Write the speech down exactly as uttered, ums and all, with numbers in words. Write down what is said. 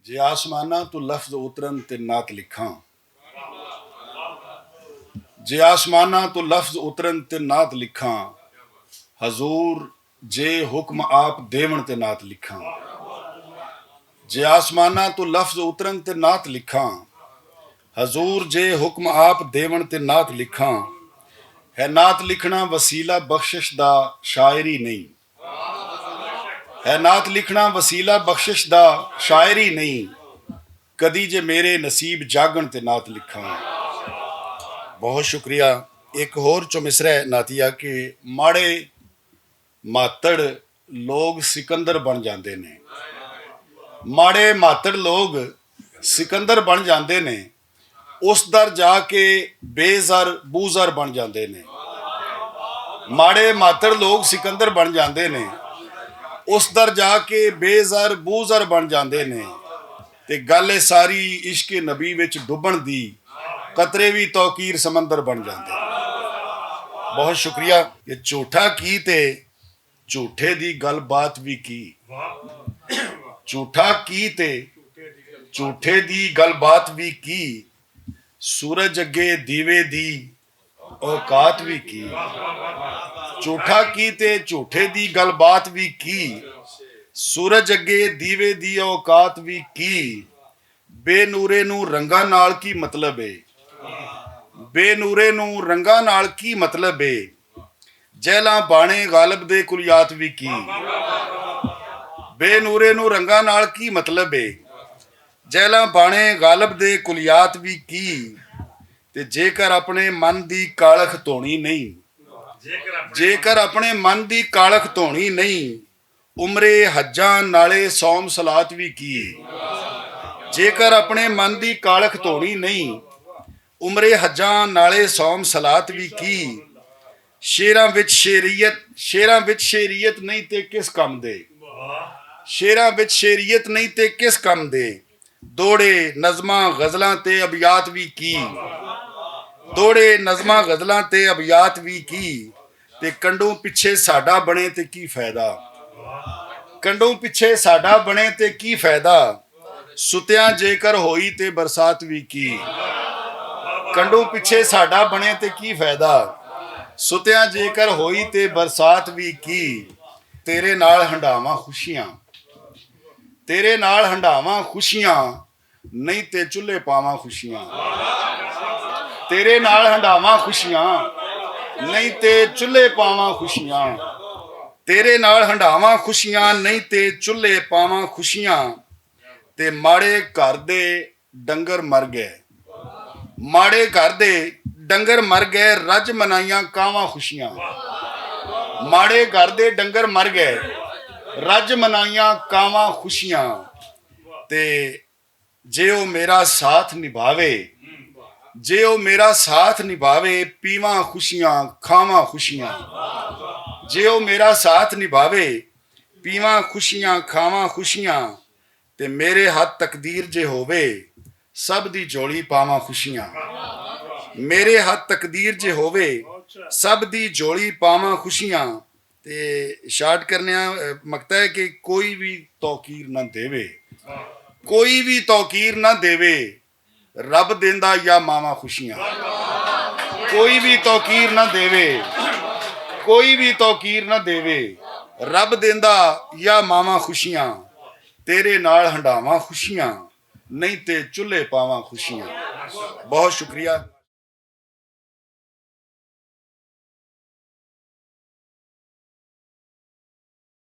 جے آسماناں تو لفظ اترن تے نعت لکھاں، جے آسماناں تو لفظ اترن تے نعت لکھاں، حضور جے حکم آپ دیون تے نعت لکھاں۔ جے آسماناں تو لفظ اترن تے نعت لکھاں، حضور جے حکم آپ دیون تے نعت لکھاں۔ ہے نعت لکھنا وسیلہ بخشش دا، شاعری نہیں۔ ہے نعت لکھنا وسیلہ بخشش دا، شاعری نہیں۔ کدی جے میرے نصیب جاگن تے نعت لکھاں۔ بہت شکریہ۔ ایک ہور چو مصرع ہے نعتیہ کہ ماڑے ماتڑ لوگ سکندر بن جاندے نے۔ ماڑے ماتڑ لوگ سکندر بن جاندے نے۔ اس در جا کے بے زر بو زر بن جاندے نے۔ ماڑے ماتڑ لوگ سکندر بن جاندے نے۔ اس در جا کے بے زر بو زر بن جاندے نے۔ تے گل اے ساری عشق نبی وچ ڈبن دی، قطرے وی توقیر سمندر بن جاندے۔ بہت شکریہ۔ یہ جھوٹا کی تے جھوٹے دی گل بات وی کی؟ جھوٹا کی تے جھوٹے دی گل بات وی کی؟ سورج اگے دیوے دی اوقات وی کی؟ جھوٹا کی تے جھوٹے دی گل بات وی کی؟ سورج اگے دیوے دی اوقات وی کی؟ بے نورے نوں رنگاں نال کی مطلب ہے؟ بے نورے نوں رنگاں نال کی مطلب ہے؟ جہلاں بانے غالب دے کلیات وی کی؟ بے نورے نوں رنگاں نال کی مطلب ہے؟ جہلاں بانے غالب دے کلیات وی کی؟ تے جیکر اپنے من دی کالخ دھونی نہیں، جیکر اپنے من دی کالخ دھونی نہیں، عمرے حجاں نالے سوم صلات وی کی؟ جیکر اپنے من دی کالخ دھونی نہیں، عمرے حجاں نالے سوم صلات وی کی؟ شعراں وچ شعریت، شعراں وچ شعریت نہیں تے کس کم دے؟ شعراں وچ شعریت نہیں تے کس کم دے؟ دوڑے نظماں غزلاں تے ابیات وی کی؟ دوڑے نظماں غزلاں تے ابیات وی کی؟ تے کنڈوں پچھے ساڈا بنے تے کی فائدہ؟ کنڈوں پچھے ساڈا بنے تے کی فائدہ؟ ستیاں جے کر ہوئی تے برسات وی کی؟ کنڈوں پچھے ساڈا بنے تے کی فائدہ؟ ستیاں جے کر ہوئی تے برسات وی کی؟ تیرے نال ہنڈاواں خوشیاں، تیرے نال ہنڈاواں خوشیاں، نہیں تے چولہے پاواں خوشیاں۔ تیرے نال ہنڈاواں خوشیاں، نہیں تے چولہے پاواں خوشیاں۔ تیرے نال ہنڈاواں خوشیاں، نہیں تے چولہے پاواں خوشیاں۔ تے ماڑے گھر دے ڈنگر مر گئے، ماڑے گھر دے ڈنگر مر گئے، رج منائیاں کاواں خوشیاں۔ ماڑے گھر دے ڈنگر مر گئے، رج منائیاں کاواں خوشیاں۔ تے جے او میرا ساتھ نبھاوے، جے او میرا ساتھ نبھاوے، پیواں خوشیاں، کھاواں خوشیاں۔ جے او میرا ساتھ نبھاوے، پیواں خوشیاں، کھاواں خوشیاں۔ تے میرے ہتھ تقدیر جے ہووے، سب دی جوڑی پاواں خوشیاں۔ میرے ہتھ تقدیر جے ہووے، سب دی جوڑی پاواں خوشیاں۔ تے شارٹ کرنے آ، مکتا ہے کہ کوئی بھی توقیر نہ دیوے، کوئی بھی توقیر نہ دیوے، رب دیندا یا ماواں خوشیاں۔ کوئی بھی توقیر نہ دیوے، کوئی بھی توقیر نہ دیوے، رب دیندا یا ماواں خوشیاں۔ تیرے نال ہنڈاواں خوشیاں، نہیں تے چولہے پاواں خوشیاں۔ بہت شکریہ۔